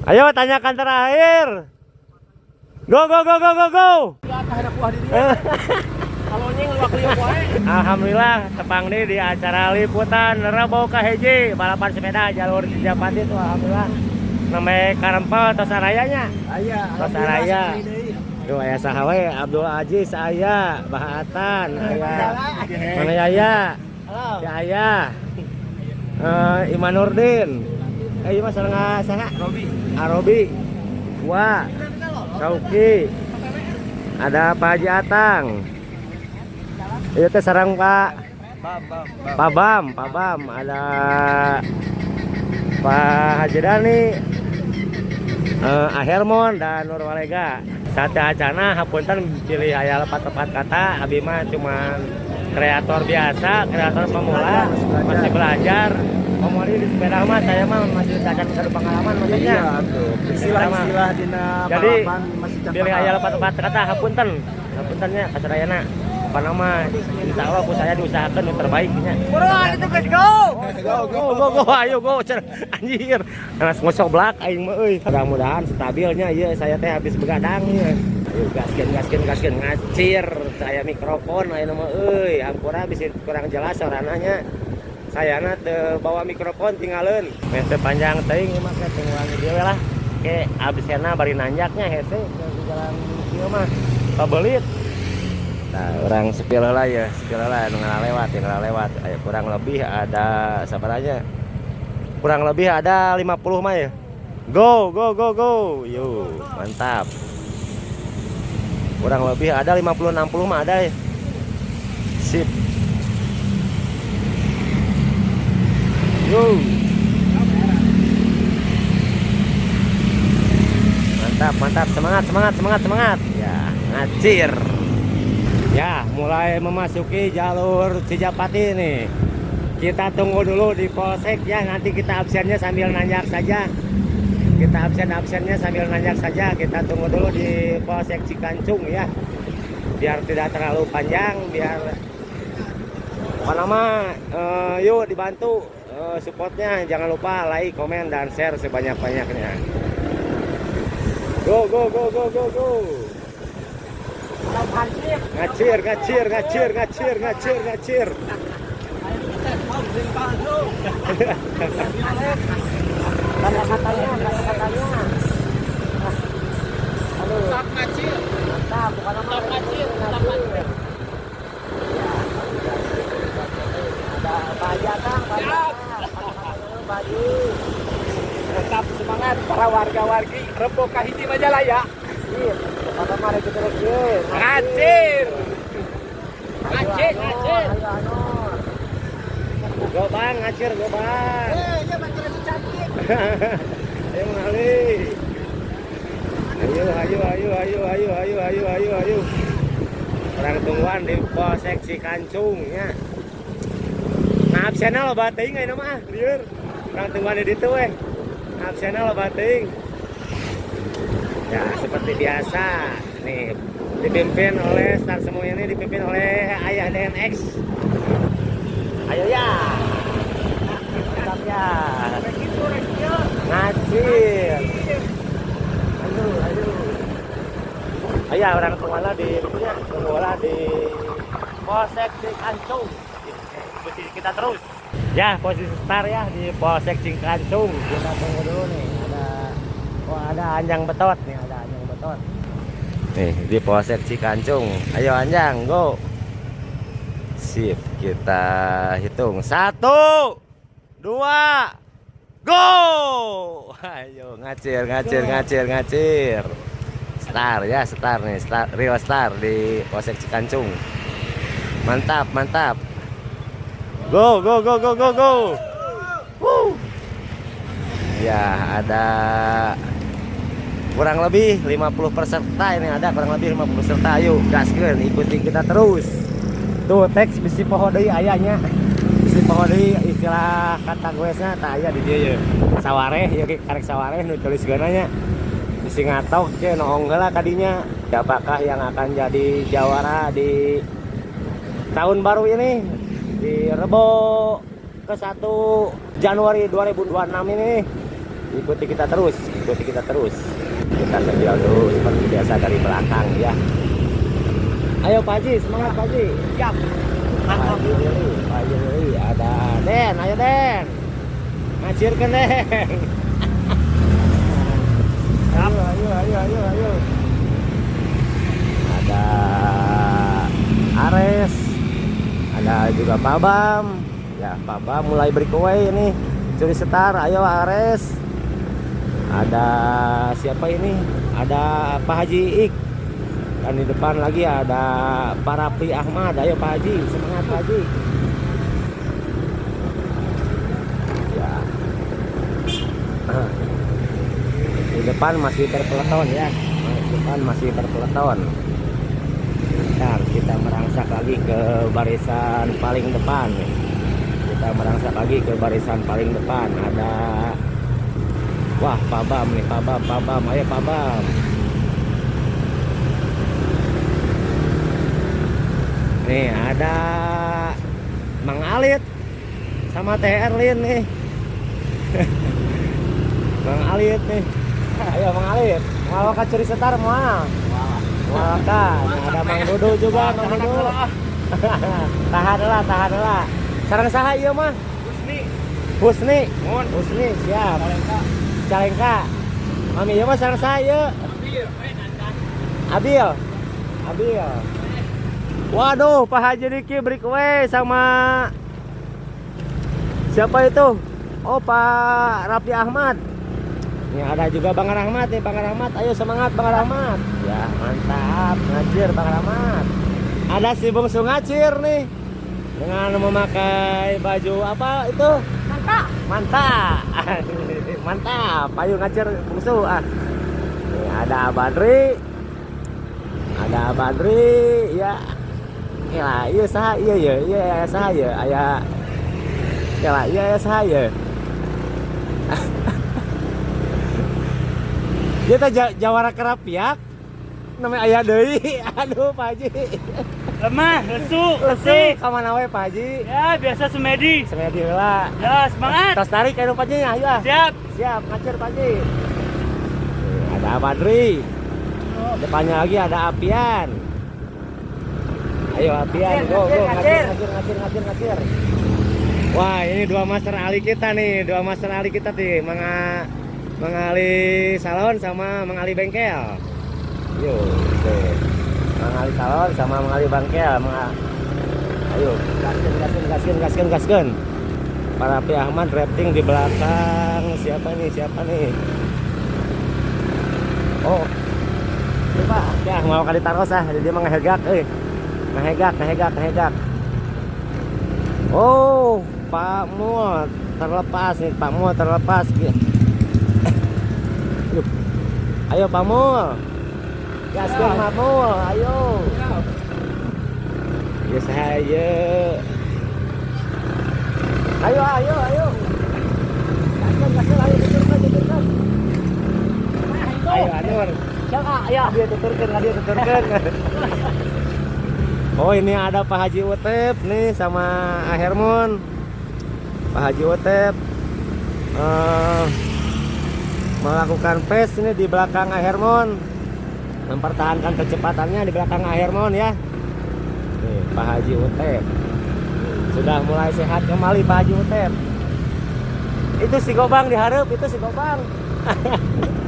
Ayo tanyakan terakhir. Go go go go go go. Alhamdulillah tepang nih di acara liputan Rebo Kahiji balapan sepeda jalur Cijapati tuh, alhamdulillah namanya karempel tos arayanya. Aya. Tos araya. Tuh aya saha we? Abdul Aziz aya, Bahatan aya. Mana Yaya? Ya aya. Iman Nurdin. Eh, ieu mah sareng saha? Robi. Arobi. Wah. Sauki. Ada Pak Haji Atang. Itu teh sareng Pak Bam bam. Pak Bam, Pak Bam, ada Pak Haji Dani, Ahermon dan Nur Walega. Sateuacanna hapunten pilih aya lepat-lepat kata, abi mah cuman kreator biasa, kreator pemula, masih belajar. Komodi di sepeda mah saya mah masih cacat satu pengalaman maksudnya. Iya tuh. Istilah-istilah dina Jadi, balapan masih can pilih paham. Aya lepat-lepat kata hapunten. Hapuntennya kasadayana. Apa nama, insya Allah ku saya diusahakan yang terbaik nya. Buruan itu, guys, go. Go go go go, ayo go cer. Anjir, nah, ngosok belak aing mah euy. Mudah-mudahan stabilnya ieu, saya teh habis begadang ieu. Ayo gaskeun gaskeun gaskeun, ngacir saya mikrofon ayeuna mah euy. Hampura bisa kurang jelas suaranya, sayana teu bawa mikrofon, tinggalin meh teu panjang teuing ieu mah, ke tungguan di dieu we lah ke absenna bari nanjaknya hese di jalan kieu mah pabelit. Nah, orang spill lah ya, spill lah nu lewat, yang lewat. Ayo, kurang lebih ada sabaranya. Kurang lebih ada 50 mah ya. Go go go go. Yuk, mantap. Kurang lebih ada 50 60 mah ada ya. Sip. Yo. Mantap, mantap, semangat, semangat, semangat, semangat. Ya, ngacir. Ya, mulai memasuki jalur Cijapati nih. Kita tunggu dulu di polsek ya, nanti kita absennya sambil nanjak saja. Kita absen-absennya sambil nanjak saja. Kita tunggu dulu di Polsek Cikancung ya. Biar tidak terlalu panjang, biar apa nama, yuk dibantu supportnya. Jangan lupa like, komen, dan share sebanyak-banyaknya. Go go go go go go. Ngacir, ngacir, ngacir, ngacir, ngacir, ngacir. Kata-katanya, kata-katanya. Aduh. Tetap ngacir. Mantap, bukan nama. Tetap ngacir, tetap ngacir. Ya, ada Pak Haji Atang, Pak Haji Atang. Pak Haji. Tetap semangat para warga-wargi Rebo Kahiji Majalaya. Sip, kata mari kita rek. Ngacir. Ngacir, ngacir. Ayo, Anur. Go bang, ngacir, go bang. Eh, iya makin cantik. Ayo ngali. Ayo, ayo, ayo, ayo, ayo, ayo, ayo, ayo, ayo. Orang tungguan di Polsek Cikancung ya. Nah, absenna loba teuing ayeuna mah, lieur. Orang tungguan di ditu we. Absenna loba teuing. Ya, seperti biasa. Nih, dipimpin oleh star semua ini, dipimpin oleh Ayah DNX. Ayo ya. Mantap ya. Ngacir. Ayo, ayo. Ayo orang tungguan di punya, tungguan di Polsek Cikancung. Ikuti kita terus. Ya, posisi start ya di Polsek Cikancung. Kita tunggu dulu nih. Ada, oh, ada Anjang Betot nih, ada Anjang Betot. Nih di Polsek Cikancung. Ayo Anjang, go. Sip, kita hitung. Satu, dua, go. Ayo ngacir, ngacir, ngacir, ngacir. Star ya, star nih, star, real star di Polsek Cikancung. Mantap, mantap. Go, go, go, go, go, go. Woo. Ya, ada kurang lebih 50 peserta ini, ada kurang lebih 50 peserta. Ayo gaskeun, ikuti kita terus. Tuh teks bisi poho deui ayahnya. Bisi poho deui istilah kata goesna tah aya di dieu ye. Sawareh ieu ge karek sawareh nu tuliskeunna nya. Bisi ngatok ke noong heula kadinya. Siapakah yang akan jadi jawara di tahun baru ini di Rebo ke 1 Januari 2026 ini? Ikuti kita terus, ikuti kita terus. Kita sambil dulu seperti biasa dari belakang ya. Ayo Pak Haji, semangat Pak Haji. Siap. Pak Haji Lili, Pak Haji Lili, ada Den, ayo Den. Ngacirkeun Den. Ayo, ayo, ayo, ayo, ayo. Ada Ares, ada juga Pak Bam. Ya, Pak Bam mulai breakaway ini. Curi start, ayo Ares. Ada siapa ini? Ada Pak Haji Ik. Dan di depan lagi ada Pak Rapi Ahmad. Ayo Pak Haji, semangat Pak Haji. Ya. Di depan masih terpeleton ya. Di depan masih terpeleton. Ntar kita merangsak lagi ke barisan paling depan. Kita merangsak lagi ke barisan paling depan. Ada, wah, Pak Bam nih, Pak Bam, Pak Bam, ayo Pak Bam. Nih ada Mang Alit sama Teh Erlin nih. Mang Alit nih. Ayo Mang Alit, mau ka curi start moal? Moal ka. Nah, ada Mang Dudu juga, Mang Dudu. Tahan lah, tahan lah. Sareng saha ieu mah? Husni. Husni. Mun. Husni, siap. Calengka. Mami ieu mah sareng saha ieu? Abil. Abil. Waduh, Pak Haji Diki breakaway sama siapa itu? Oh, Pak Rapi Ahmad. Ini ada juga Bang Rahmat nih, Bang Rahmat. Ayo semangat Bang Rahmat. Ya, mantap. Ngacir Bang Rahmat. Ada si bungsu ngacir nih. Dengan memakai baju apa itu? Mantap. Mantap. Mantap. Ayo ngacir bungsu ah. Nih, ada Badri. Ada Badri ya. Ya, iya saha iya ya, iya ya saha ya, aya. Ya lah, iya ya saha ya. Dia teh jawara kerapiak. Namanya aya deui. Aduh, Pak Haji. Lemah, lesu, Lesu ka mana we Pak Haji? Ya, biasa semedi. Semedi heula. Ya, semangat. Tos tarik anu Pak Haji, ayo ah. Siap. Siap, ngacir Pak Haji. Nih, ada Badri. Depannya lagi ada Apian. Ayo Apian, Ngacir, go go ngacir, ngacir ngacir ngacir ngacir ngacir. Wah, ini dua master ali kita nih, dua master ali kita nih, mengali salon sama mengali bengkel. Yuk, oke. Mengali salon sama mengali bengkel, ayo, gaskeun gaskeun gaskeun gaskeun gaskeun. Pak Rapi Ahmad drafting di belakang. Siapa nih? Siapa nih? Oh. Ini Pak, ya mau kali taros ah, jadi dia mah ngehegak euy. Ngehegak, ngehegak, ngehegak. Oh, Pak Mul terlepas nih, Pak Mul terlepas. Aduh. Ayo Pak Mul. Gaskeun Pak Mul, ayo. Ya saya. Ayo, ayo, ayo. Gaskeun, gaskeun, ayo tuturkeun, tuturkeun. Ayo, Anur. Siap, ah, ya. Dia tuturkeun, dia tuturkeun. Oh, ini ada Pak Haji Utep nih sama Hermon. Pak Haji Utep melakukan pace ini di belakang Hermon. Mempertahankan kecepatannya di belakang Hermon ya. Nih, Pak Haji Utep. Sudah mulai sehat kembali Pak Haji Utep. Itu si Gobang diharap, itu si Gobang.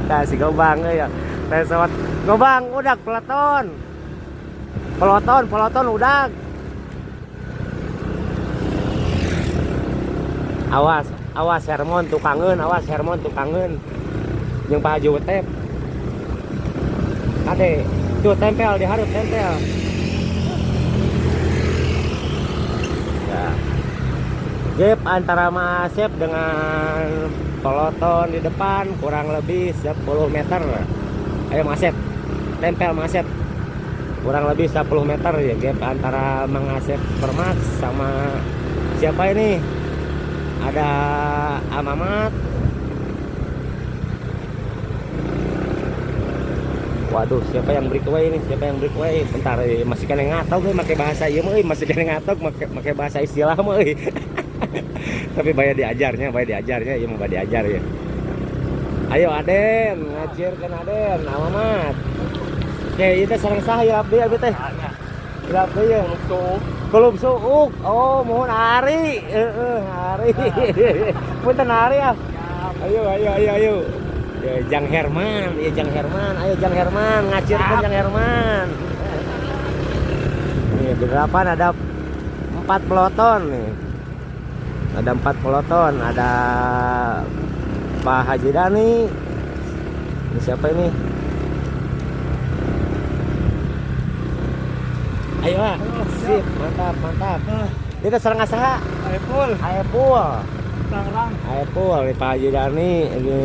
Nah, si Gobang ya. Resort Gobang udah peleton. Peloton, peloton udah. Awas, awas Hermon tukangeun, awas Hermon tukangeun. Jeung Pak Haji Utep. Kade, tuh tempel diharap tempel. Ya. Gap antara Asep dengan peloton di depan kurang lebih 10 meter. Ayo Mang Asep, tempel Mang Asep. Kurang lebih 10 meter ya gap antara Mang Asep Permax sama siapa ini? Ada Amamat. Waduh, siapa yang breakaway ini? Siapa yang breakaway? Bentar, masih kena ngatok, make bahasa ieu mah, masih kena ngatok, make bahasa istilah mah, euy. Tapi bayar diajarnya, bayar diajarnya, ieu mah bayar diajar ya. Ayo Aden, ngacirkeun Aden, Mamat. Oke, ieu teh sareng saha ya abdi, abi teh? Hilap deui ya. Kulub suuk. Oh, mohon Ari. Heeh, Ari. Punten Ari ah. Ayo, ayo, ayo, ayo. Ya, Jang Herman, ya Jang Herman, ayo Jang Herman, ngacirkeun Jang Herman. Nih, di depan ada 4 peloton nih. Ada 4 peloton, ada Pak Haji Dani. Ini siapa ini? Ayo ah. Sip, mantap, mantap. Ini teh sareng saha? Aepul, Aepul. Tangerang. Aepul, ini Pak Haji Dani. Ini.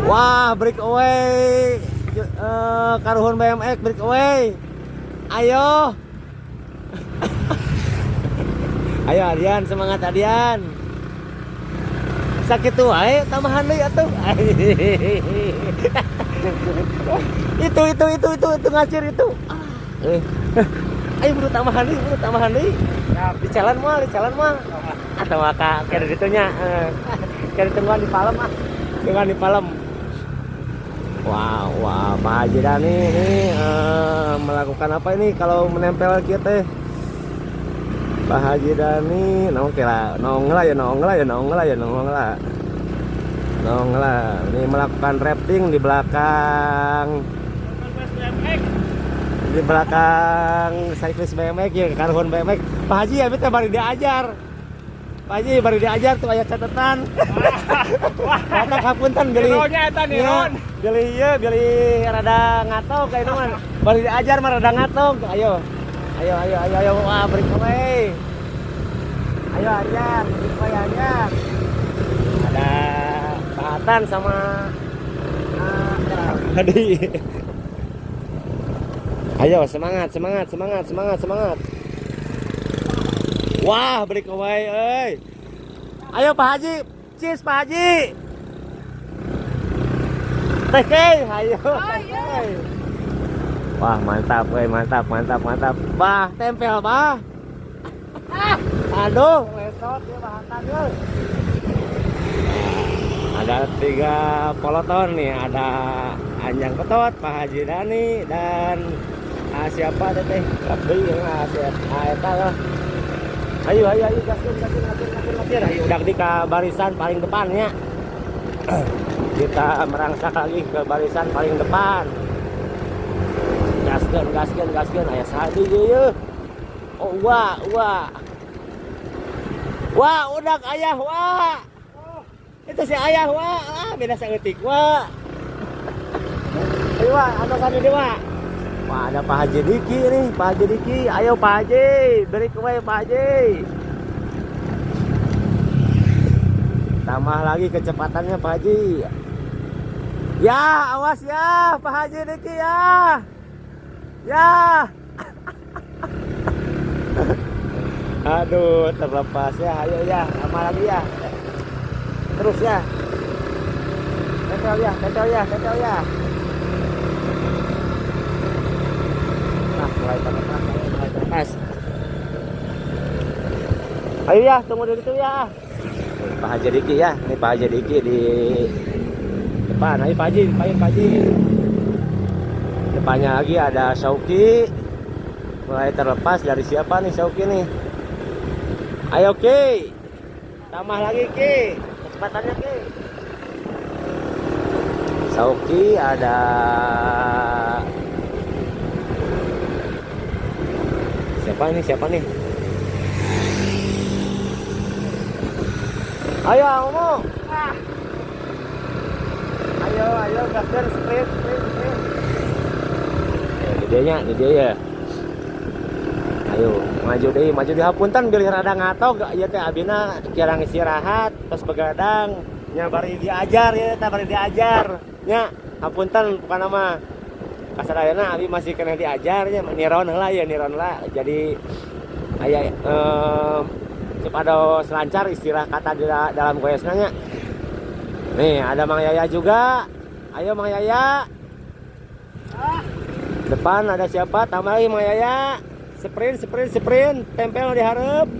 Wah, breakaway. Karuhun BMX breakaway. Ayo. Ayo Adian, semangat Adian. Sakit tuh, ayo tambahan deui atuh. Itu ngacir itu. Eh. Ayo buru tambahan deui, buru tambahan deui. Di jalan moal, di jalan moal. Atau maka kira ditunya, kira tungguan di palem ah. Tungguan di palem. Wow, wow, Pak Haji Dani ini melakukan apa ini kalau menempel kita? Pak Haji Dani, nong kira, nong lah ya, nong lah ya, nong lah ya, nong lah, nong lah. Ini melakukan rafting di belakang, di belakang cyclist BMX ya, karuhun BMX. Pak Haji ya, kita baru diajar. Pak Haji baru diajar tuh aya catatan. Kata kapunten beli. Nironnya eta niron. Iya, beli ieu, beli rada ngatok kayak itu mah. Baru diajar mah rada ngatok. Ayo. Ayo ayo ayo ayo, wah breakaway. Ayo Aryan, breakaway Aryan. Ada Pak Atan sama Adi. Ayo semangat semangat semangat semangat semangat. Wah, breakaway euy. Ayo Pak Haji, cheers Pak Haji. Teh Kei, ayo. Teh. Wah, mantap euy, mantap mantap mantap. Bah, tempel bah. Aduh, lesot ya Pak euy. Ada 3 peloton nih, ada Anjang Ketot, Pak Haji Dani, dan siapa ada teh? Abdi ya, siapa? Eta lah. Ayo, ayo, ayo, gaskeun, gaskeun, gaskeun, gaskeun, gaskeun. Ayo, udah di ke barisan paling depannya. Kita merangsak lagi ke barisan paling depan. Gaskeun, gaskeun, gaskeun. Aya saha deui ieu? Oh, wah, wah. Wah, udah ayah, wah. Itu si ayah, wah. Ah, beda saeutik, wah. Ayo, wah, anu kan ini, wah. Wah, ada Pak Haji Diki nih, Pak Haji Diki. Ayo Pak Haji, beri kue Pak Haji. Tambah lagi kecepatannya Pak Haji. Ya, awas ya Pak Haji Diki ya. Ya. Aduh, terlepas ya. Ayo ya, tambah lagi ya. Terus ya. Tempel ya, tempel ya, tempel ya. Nah, mulai terlepas, mulai terlepas. Ayo ya, tunggu di situ ya. Pak Haji Diki ya, ini Pak Haji Diki di depan. Ayo Pak Haji, Pak Haji. Depannya lagi ada Sauki. Mulai terlepas dari siapa nih Sauki nih? Ayo Ki, tambah lagi Ki, kecepatannya Ki. Sauki ada siapa ini? Siapa nih? Ayo Omo. Ayo, ayo gaskeun, sprint, sprint, sprint. Ini dia nya, ini dia ya. Ayo, maju deui, maju deui. Hapunten bilih rada ngatok, ieu teh abina kirang istirahat, tos begadang, nya bari diajar ya teh bari diajar. Nya, hapunten bukan nama. Kasadayana abi masih kena diajar nya, niron heula ya, niron heula. Jadi aya supados lancar istilah kata di dalam goesna nya. Nih, ada Mang Yaya juga. Ayo Mang Yaya. Depan ada siapa? Tambah lagi Mang Yaya. Sprint, sprint, sprint. Tempel di hareup.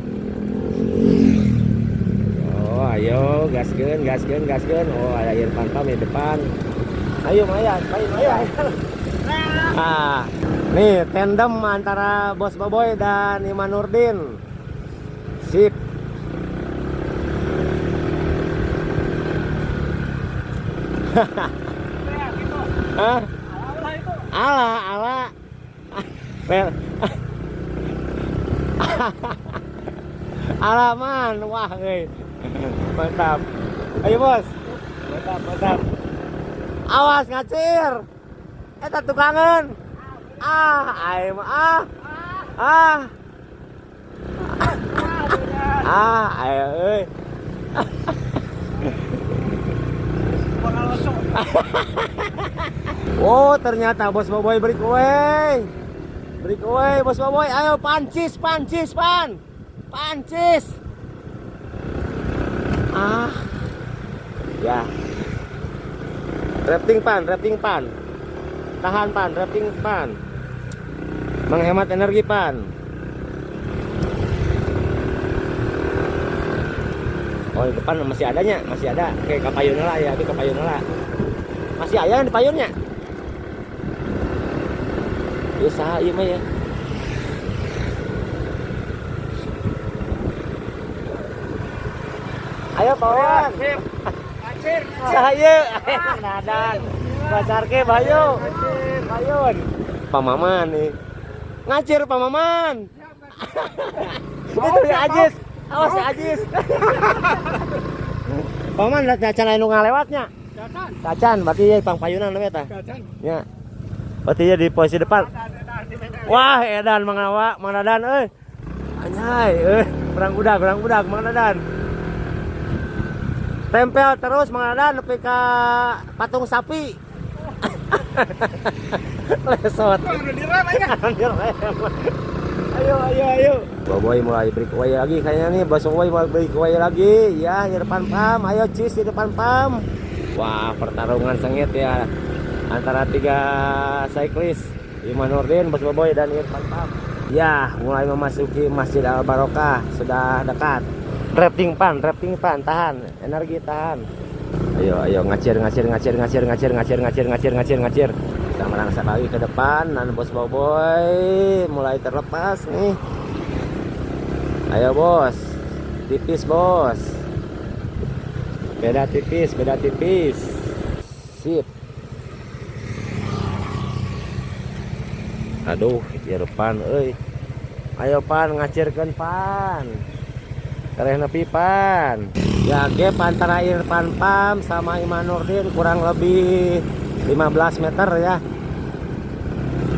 Oh, ayo. Ayo gaskeun, gaskeun, gaskeun. Oh, ada Irfan Pam di depan. Ayo Maya, ayo Maya. Ah, nih tandem antara Bos Boboy dan Iman Nurdin. Sip. Hah? Ala, ala. Well. Alaman, wah, euy. Mantap. Ayo bos. Mantap, mantap. Awas ngacir. Eta tukangan. Ah, ayo mah ah. Ah. Ah, ayo euy. Oh, ternyata Bos Boboy breakaway. Breakaway Bos Boboy. Ayo pancis, pancis, pan. Pancis. Ah. Ya. Rafting pan, rafting pan. Tahan pan, rafting pan. Menghemat energi pan. Oh, di depan masih adanya, masih ada. Oke, ke payun lah ya, ke payun lah. Masih ada yang di payunnya. Ya saha ieu mah ya. Ayo kawan. Ngacir. Saha ieu? Nadan. Bacarke bayu. Bayun. Pamaman nih. Ngacir Pamaman. Itu si Ajis. Awas si Ajis. Paman cacan anu ngalewatnya. Cacan. Cacan berarti ya pangpayunan namanya tah. Cacan. Ya. Berarti ya di posisi depan. Wah, edan Mang Awa, Mang Dadan euy. Anjay, euy, perang budak Mang Dadan. Tempel terus Mang Dadan nepi ka patung sapi. Lesot. Direm aja. Direm. Ayo, ayo, ayo. Boboy mulai breakaway lagi kayaknya nih. Bos Boboy mulai breakaway lagi. Ya, di depan Pam. Ayo Cis di depan Pam. Wah, pertarungan sengit ya antara tiga cyclist, Iman Nurdin, Bos Boboy dan Irfan Pam. Ya, mulai memasuki Masjid Al Barokah, sudah dekat. Rafting pan, rafting pan, tahan, energi tahan. Ayo, ayo ngacir, ngacir, ngacir, ngacir, ngacir, ngacir, ngacir, ngacir, ngacir, ngacir. Kita merangsak lagi ke depan dan Bos Boboy mulai terlepas nih. Ayo bos, tipis bos. Beda tipis, beda tipis. Sip. Aduh, Irfan euy. Ayo pan ngacirkeun pan. Tereh nepi pan. Ya, gap antara Irfan Pam sama Iman Nurdin kurang lebih 15 meter ya.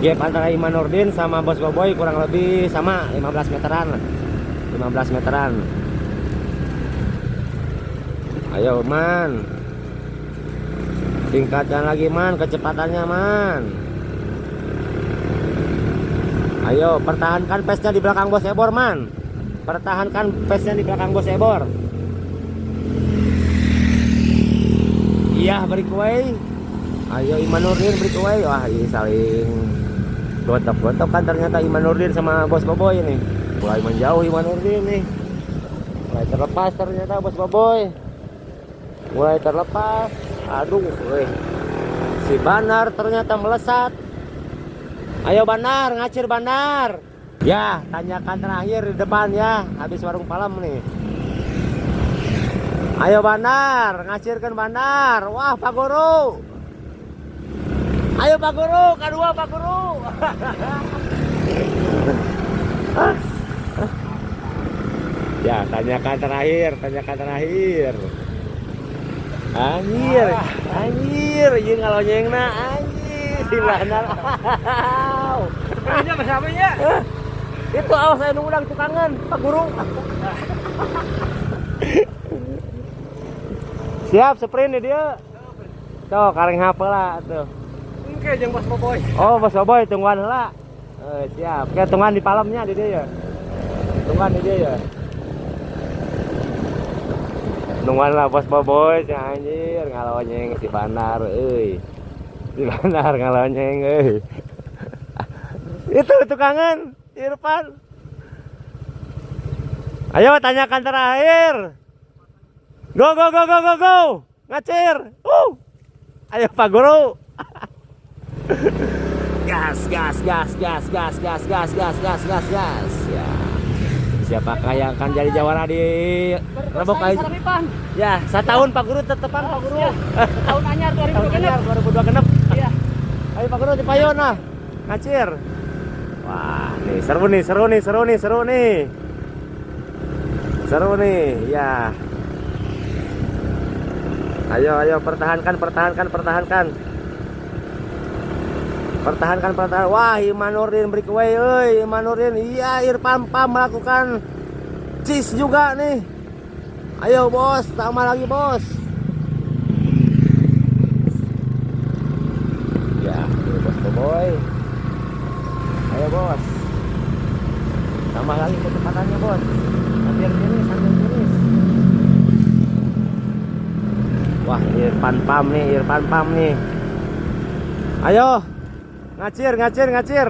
Gap antara Iman Nurdin sama Bos Boboy kurang lebih sama 15 meteran. 15 meteran. Ayo man. Tingkatkan lagi man kecepatannya man. Ayo pertahankan pace-nya di belakang Bos Ebor man. Pertahankan pace-nya di belakang Bos Ebor. Iya breakaway. Ayo Iman Nurdin breakaway. Wah ini saling gontok-gontok kan ternyata Iman Nurdin sama Bos Boboy ini. Mulai menjauh Iman Nurdin nih. Mulai terlepas ternyata Bos Boboy. Mulai terlepas. Aduh, weh. Si Banar ternyata melesat. Ayo Banar, ngacir Banar. Ya, tanyakan terakhir di depan ya, habis warung palem nih. Ayo Banar, ngacirkan Banar. Wah, Pak Guru. Ayo Pak Guru, kedua Pak Guru. Ya, tanyakan terakhir, tanyakan terakhir. Anjir, anjir, ieu ngalonyengna anjir si Banar. Sebenarnya masih apa ya? Itu awas saya nunggu udang tukangan, Pak Guru. Siap sprint nih dia. Tuh, kareng HP lah tuh. Oke, jeung Bos Boboy. Oh, Bos Boboy tungguan heula. Siap. Kayak tungguan di palemnya di dia ya. Tungguan di dia ya. Nungguan lah Bos Boboy si anjir ngalonyeng si Banar euy. Si Banar ngalonyeng euy. Itu tukangan Irfan. Ayo tanyakan terakhir. Go go go go go go. Ngacir. Ayo Pak Guru. Gas gas gas gas gas gas gas gas gas gas gas. Ya. Siapakah yang akan jadi jawara di Rebo Bersaing Kahiji? sareng Ipan. Ya, setahun Pak Guru tetepan Pak Guru. Ya, tahun anyar Tahun 2026. anyar 2026. Iya. Ayo Pak Guru dipayon nah. Ngacir. Wah, nih seru nih, seru nih, seru nih, seru nih. Seru nih, ya. Ayo, ayo pertahankan, pertahankan, pertahankan. Pertahankan, pertahankan. Wah, Iman Nurdin breakaway, euy, Iman Nurdin. Iya, Irfan Pam melakukan cheese juga nih. Ayo bos, tambah lagi bos. Ya, ini bos boy. Ayo bos. Tambah lagi kecepatannya bos. Hampir finish, hampir finish. Wah, Irfan Pam nih, Irfan Pam nih. Ayo. Ngacir, ngacir, ngacir.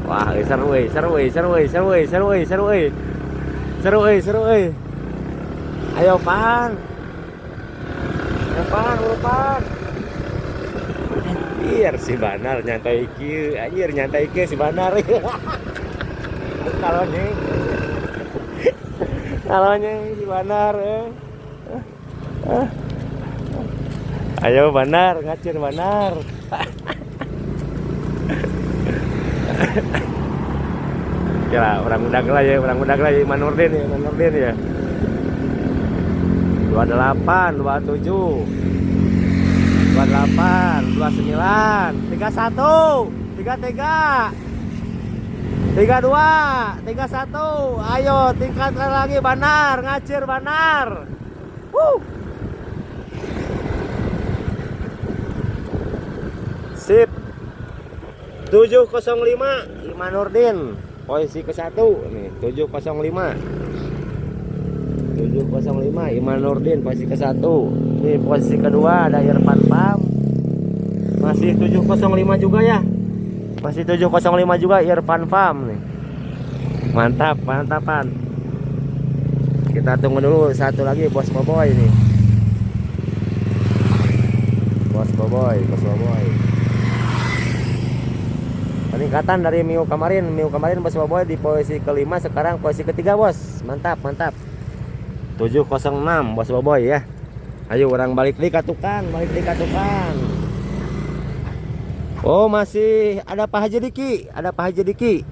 Wah, seru euy, seru euy, seru euy, seru euy, seru euy, seru euy. Seru euy, seru euy. Ayo Pan. Ayo Pan, urupan. Anjir si Banar nyantai kieu, anjir nyantai kieu si Banar. Kalau nih. Kalau nih si Banar eh. Ayo Banar, ngacir Banar. Oke lah, orang udah lah ya, orang udah lah ya, Iman Nurdin ya, Iman Nurdin ya. 28, 27, 28, 29, 31, 33, 32, 31. Ayo tingkatkan lagi Banar, ngacir Banar. Wuh. Sip. 705 Iman Nurdin posisi ke-1 nih, 705. 705 Iman Nurdin posisi ke-1. Ini posisi kedua ada Irfan Pam. Masih 705 juga ya. Masih 705 juga Irfan Pam nih. Mantap, mantapan. Kita tunggu dulu satu lagi Bos Boboy nih. Bos Boboy, Bos Boboy. Peningkatan dari minggu kemarin, minggu kemarin Bos Boboy di posisi kelima, sekarang posisi ketiga bos. Mantap, mantap. 706 Bos Boboy ya. Ayo orang balik di tukang, balik di tukang. Oh masih ada Pak Haji Diki, ada Pak Haji Diki.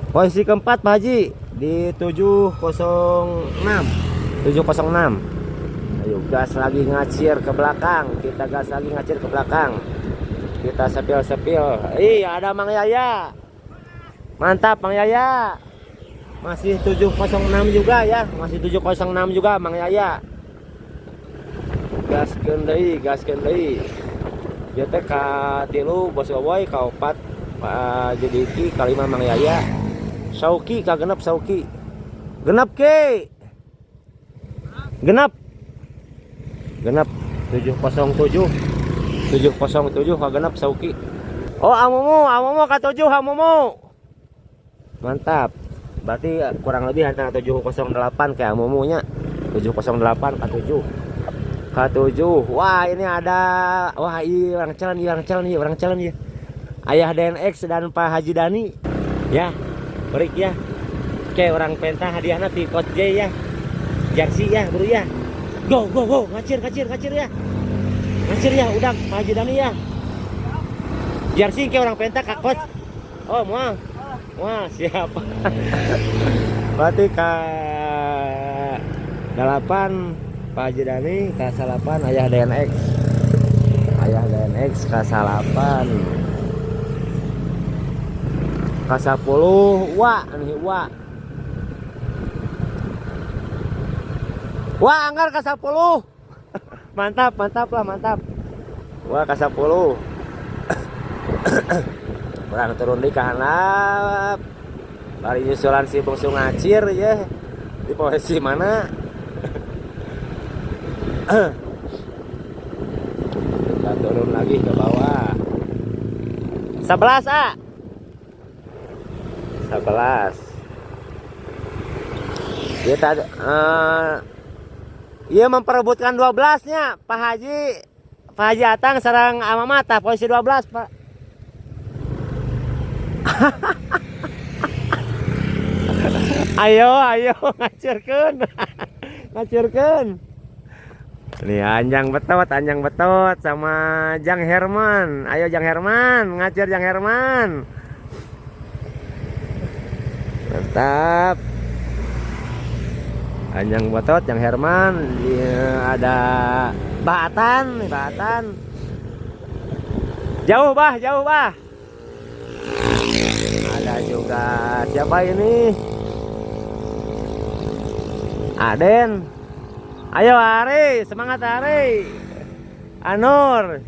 Posisi keempat Pak Haji di 706. 706. Ayo gas lagi ngacir ke belakang, kita gas lagi ngacir ke belakang. Kita sepil-sepil. Ih, ada Mang Yaya. Mantap Mang Yaya. Masih 706 juga ya, masih 706 juga Mang Yaya. Gaskeun deui, gaskeun deui. Ieu teh ka 3 Bos Boboy, ka 4 Pak Haji Diki, ka 5 Mang Yaya. Sauki ka genep Sauki. Genep ke. Genep. Genep 707. 707 ka genep Sauki. Oh, amumu, amumu ka 7 amumu. Mantap. Berarti kurang lebih antara 708 kayak amumunya. 708 ka 7. Ka 7. Wah, ini ada, wah, iya orang calon, iya orang calon, iya orang calon ya. Ayah DNX dan Pak Haji Dani. Ya, break ya. Oke, orang pentah hadiahnya di Coach J ya. Jersey ya, bro ya. Go go go, ngacir ngacir ngacir ya. Ngacir ya, udah Pak Haji Dani ya. Jersey ke orang pentah Kak Coach. Oh, mau. Wah, siap. Berarti ka 8 Pak Haji Dani, ka 8 Ayah DNX. Ayah DNX ka 8. Ka 10 Wa nih Wa. Wah, anggar ka 10. Mantap, mantap lah, mantap. Wah, ka 10. Orang turun di kahanap. Bari nyusulan si bungsu ngacir ya. Di posisi mana? Kita turun lagi ke bawah. 11 A. 11. Kita iya memperebutkan 12 nya Pak Haji. Pak Haji Atang sareng Amamata posisi 12, Pak. Ayo, ayo ngacirkeun. Ngacirkeun. Nih Anjang Betot sama Jang Herman. Ayo Jang Herman, ngacir Jang Herman. Mantap. Anjang Betot, Jang Herman, iya, ada Batan, Batan. Jauh bah, jauh bah. Ada juga siapa ini? Aden. Ayo Ari, semangat Ari. Anur.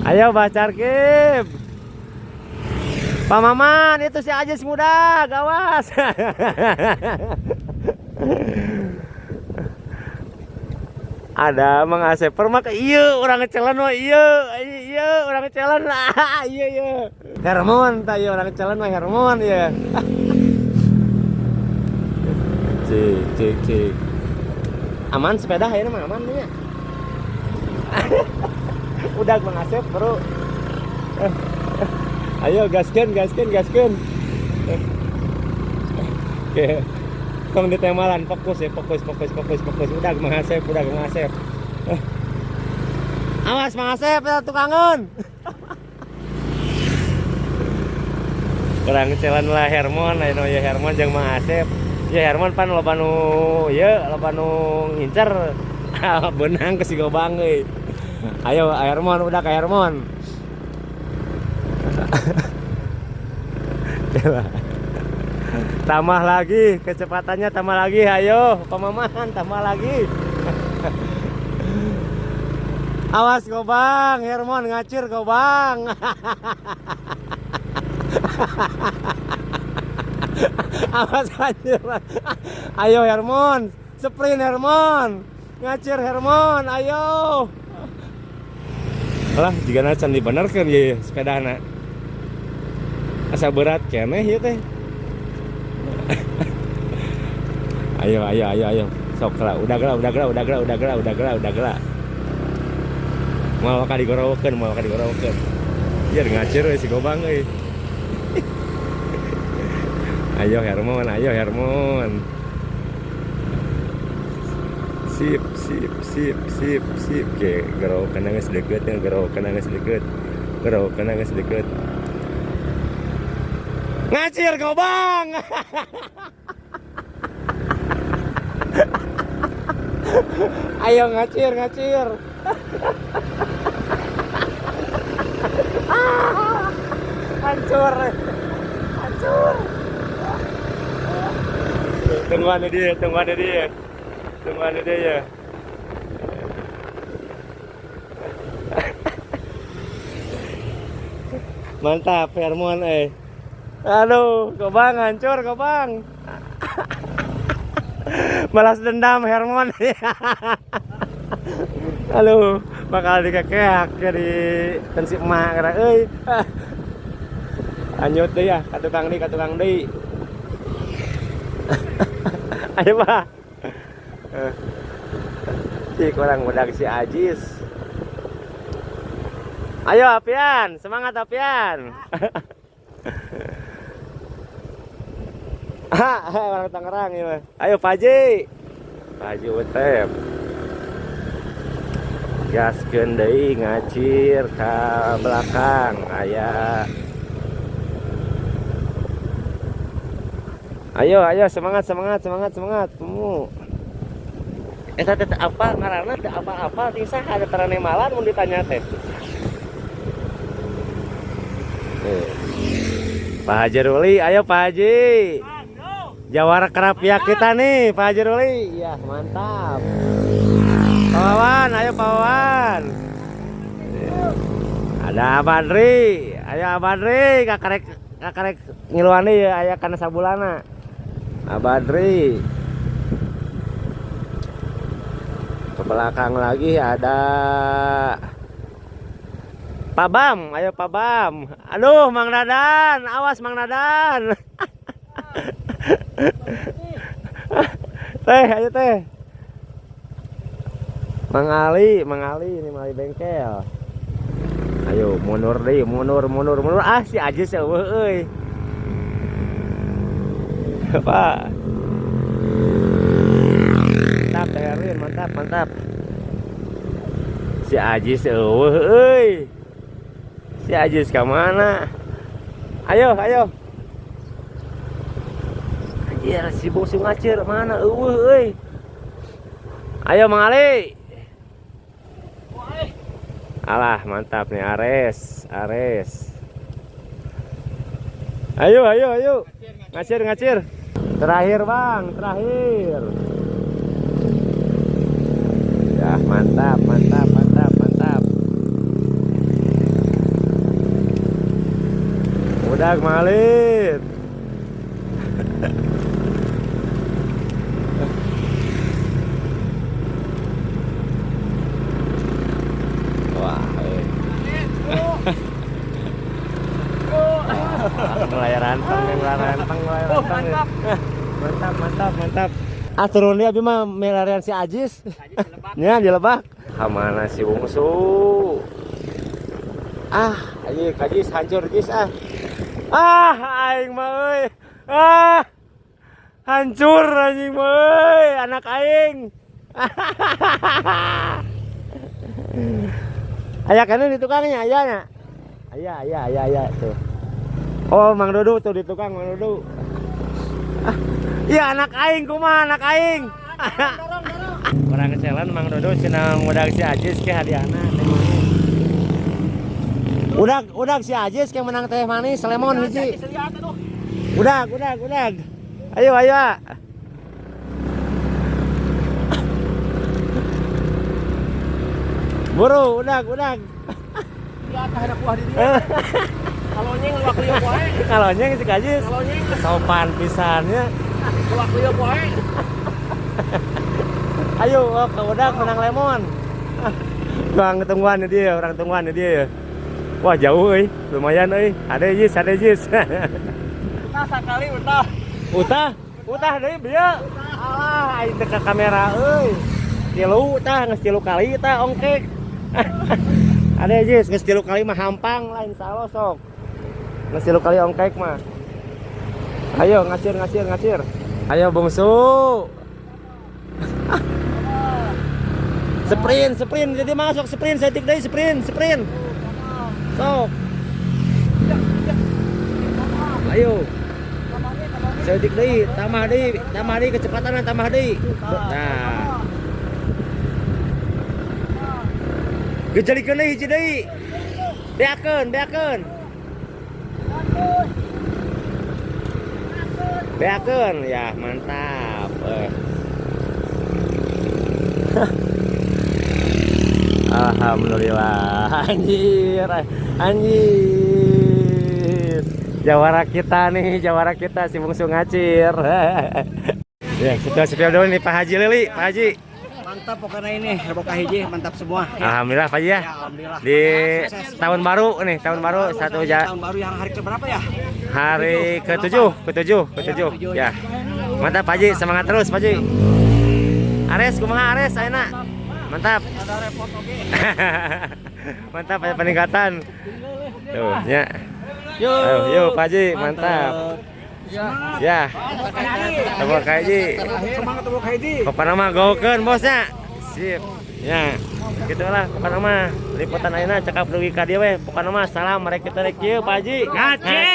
Ayo Bah Carkib. Pak Maman, itu si Ajis muda, gawas. Ada Mang Asep mah iya orang ngecelan mah iya iya orang ngecelan lah iya iya. Hermon tah iya orang ngecelan mah Hermon iya. Cik cik cik. Aman sepeda ini mah aman ya. Udah Mang Asep bro. Ayo gaskeun gaskeun gaskeun. Oke. Tong ditemalan fokus ya, fokus fokus fokus fokus. Udah Mang Asep, udah Mang Asep. Awas Mang Asep ya tukangan. Kurang celan lah Hermon, ayo ya Hermon jeung Mang Asep. Ya Hermon pan loba nu ieu, loba nu ngincer. Benang ke si Gobang euy. Ayo Hermon, udah ke Hermon. Tambah lagi kecepatannya, tambah lagi, ayo pemaman tambah lagi. Awas Gobang, Hermon ngacir Gobang. Awas ngacir. Ayo Hermon, sprint Hermon, ngacir Hermon, ayo. Lah jigana can dibenerkeun ye sepedana. Asa berat keneh ieu teh. Ayo ayo ayo ayo. Sok lah, udah gerak, udah gerak, udah gerak, udah gerak, udah gerak, udah gerak. Moal ka digorowokeun, moal ka digorowokeun. Ieu ngacir we si Gobang euy. Ayo Hermon, ayo Hermon. Sip, sip, sip, sip, sip. Oke, gorowokeun geus deukeut, gorowokeun geus deukeut. Gorowokeun geus deukeut. Ngacir Gobang. Ayo ngacir, ngacir. Hancur. Hancur. Tungguan dia, tungguan dia. Tungguan dia ya. Mantap Hermon eh. Aduh, Gobang hancur Gobang. Balas dendam Hermon. Halo, bakal dikekeak jadi tensi emak kira euy. Lanjut deh ya, ka tukang deui, ka tukang deui. Ayo Pak. Si kurang udah si Ajis. Ayo Apian, semangat Apian. Orang Tangerang ya mah. Ayo Pak Haji. Pak Haji Utep. Gaskeun deui ngacir ka belakang aya. Ayo ayo semangat semangat semangat semangat. Temu. Eta teh apa ngaranna teh apa-apa ting saha ada taranemalan mun ditanya teh. Pak Haji Ruli, ayo Pak Haji. Jawara kerapiak kita nih, Pak Haji Ruli. Ya, mantap. Pak Wawan, ayo Pak Wawan. Ada Abadri, ayo Abadri, kakarek kakarek ngiluan deui ya aya kana sabulana. Abadri. Ke belakang lagi ada Pak Bam, ayo Pak Bam. Aduh, Mang Dadan, awas Mang Dadan. Teh, ayo teh. Mang Ali, Mang Ali ini Mang Ali bengkel. Ayo mundur deh, mundur, mundur, mundur. Ah, si Ajis euweuh euy. Pak. Mantap, Teh Erwin, mantap, mantap. Si Ajis euweuh euy. Si Ajis ke mana? Ayo, ayo. Anjir, si bungsu ngacir mana euweuh euy. Ayo Mang Ali. Alah, mantap nih Ares, Ares. Ayo, ayo, ayo. Ngacir, ngacir. Terakhir, Bang, terakhir. Ya, mantap, mantap, mantap, mantap. Udah malin. Wah, eh. Mulai ranteng, mulai ranteng, mulai Oh, ranteng. mantap. Mantap, mantap, mantap. Ah, turun dia abi mah melarian si Ajis. Nya dilebak. Kamana si bungsu? Ah, ayo Ajis hancur Jis ah. Ah, aing mah euy. Ah. Hancur anjing mah euy, anak aing. Aya kana di tukangnya, aya nya. Aya, aya, aya, aya tuh. Oh, Mang Dudu tuh di tukang Mang Dudu. Ah, iya anak aing kumaha anak aing. Orang challenge Mang Dudu cenah ngudag si Ajis ke hadiahna teh manis. Udag, udag si Ajis ke menang teh manis lemon hiji. Udag, udag, udag. Ayo, ayo. Ah. Buru, udag, udag. Ya, anak buah di dia. Kalau nyeng luak lieu wae. Kalau nyeng si Ajis. Kalau nyeng Sopan pisannya. luak lieu wae. Ayo, oh, ke udag menang lemon. Orang tungguan dia, orang tungguan dia. Wah, jauh euy, lumayan euy. Ada jis, ada jis. Utah sakali utah. Utah, utah deui bieu. Alah, aing teh ka kamera euy. Tilu tah, geus tilu kali tah ongkek. Ada jis, geus tilu kali mah hampang lain salo sok. Geus tilu kali ongkek mah. Ayo ngacir ngacir ngacir. Ayo bungsu. Sprint, sprint, jadi masuk sprint, setik deui sprint, sprint. Sok. Ayo. Setik deui, tambah deui kecepatan tambah deui. Nah. Gejelikeun deui hiji deui. Beakeun, beakeun. Beakeun, ya mantap. Alhamdulillah. Anjir, anjir. Jawara kita nih, jawara kita si bungsu ngacir. Ya, situasi dulu nih Pak Haji Lili, Pak Haji. Mantap pokoknya ini, Rebo Kahiji mantap semua. Alhamdulillah Pak Haji ya. Ya, alhamdulillah. Di tahun baru nih, tahun baru satu ja Tahun baru yang hari keberapa ya? Hari ke-7, ke-7, ke-7. Ya. Mantap Pak Haji, semangat terus Pak Haji. Ares kumaha Ares ayeuna? Mantap. Ada repot oke. Mantap ada peningkatan. Tuh, ya. Yo. Ayo, yuk Pak Haji, mantap. Ya. Tepuk Haji. Semangat Rebo Kahiji. Pokokna mah gokeun bosnya. Sip. Ya. Gitulah pokokna mah liputan ayeuna cekap dugi ka dieu we. Pokokna mah salam mereka kita rek kieu Pak Haji. Ngacir.